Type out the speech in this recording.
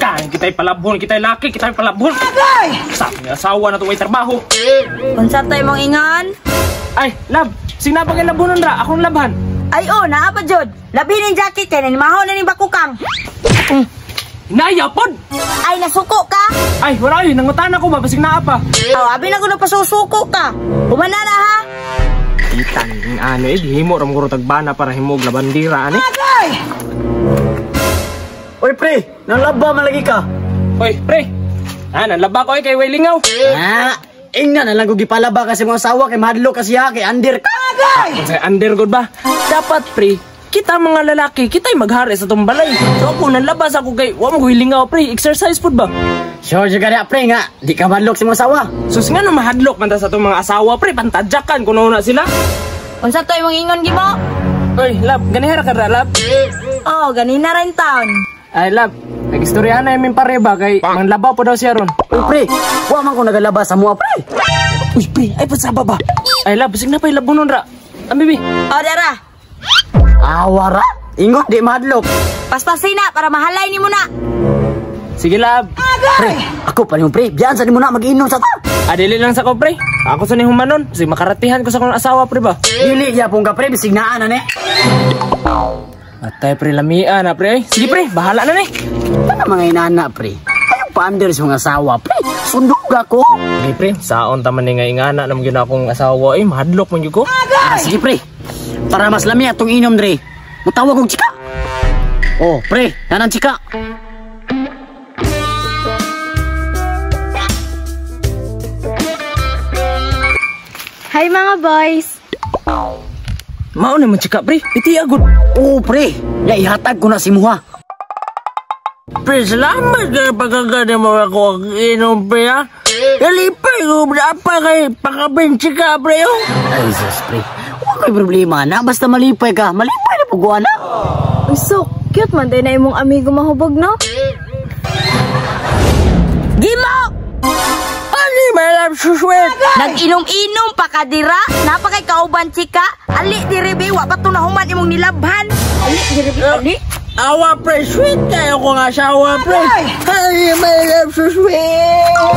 Kain kita'y palabhon, kita'y laki, kita'y palabhon. Sabi nga asawa na tuwa'y trabaho. Unsa tay mong ingon? Ay, lab, sinabang ang labunon ra, akong labhan. Ay oh, naa pa jud. Labi ning jacket kay nanimaho na ning bakukang. Nayapod! Ay nasuko ka. Ay, wala yun, nangutan ako ba, basig naa pa. Aw, abi na kuno pasusuko ka. Humana na ha. Itan, ano eh, gihimo ram guro tagbana para himog labandira, ani? Oy pre, nalaba man lagi ka. Hoy, pre! Ah, nanlaba ko eh, kay Waylingaw. Ah, ingna na lang ko gipalaba kasi mga asawa kay mahadlok kasi ha kay under ka. Kung sa under good ba? Dapat, pre, kita mga lalaki, kita'y maghari sa tong balay. So ako, nanlabas ako kay, wa mo ko hilingaw, pre, exercise food ba? Sure jud ka diha, pre nga, di ka mahadlok sa mga asawa. Sus nga no, mahadlok man ta sa tong mga asawa, pre, pantadyakan kuno na sila. Unsa tay mong ingon gimo? Oy, lab, ganihara ka ra, lab. Oh, ganina ra in town. Ay, lab, nag-istoryahan na yung pare ba kay manlabaw po daw siya ron. Oy pre, wa man ko nagalaba sa mua pre. Uy, pre, ay pasaba ba? Ay, lab, basig na pa ilabunon ra. Ang bibi. Oh, dara. Awara, ingon di mahadlok. Paspasina para mahalay nimo na. Sige, lab. Pre, ako pa nimo pre, biyan sa nimo na mag-inom sa ta. Adili lang sa ko, pre. Ako sa ni humanon. Sige, makaratihan ko sa akong asawa, pre ba? Dili gyapon ka pre, bisig naa na ni. Atay, pre, lamia na, pre. Sige, pre, bahala na ni. Tana mga inana pre. Ayaw pa under sa mga asawa pre. Sundog ako. Sige, pre, saon taman ni nga ingana naman yun akong asawa. Eh, mahadlok man yun ko. Ah, sige pre, para mas lami atong inom dre. Mutawag og chika. Oh, pre, nanan chika. Hi mga boys! Mao naman chika, pre. Iti agod. Oh, pre, ya ihatag ko na si Muha. Pre, salamat kay pagkagani mo ako ang inom, pre, ha? Nalipay ko, apa kay pakabinsi ka, pre, oh. Ay, sus, pre. Huwag ko'y problema na. Basta malipay ka. Malipay na puguan na. Uy, so cute man din na imong amigo mahubog, no? Gimo! Ani, my love, suswet. Nag-inom-inom pa ka dira. Napa kay kauban chika. Ali diri bi wa pa tunahuman imong nilabhan. Ali diri bi ali. Awa, pre, sweet kayo kong asawa, pre. Ani, my love, suswet.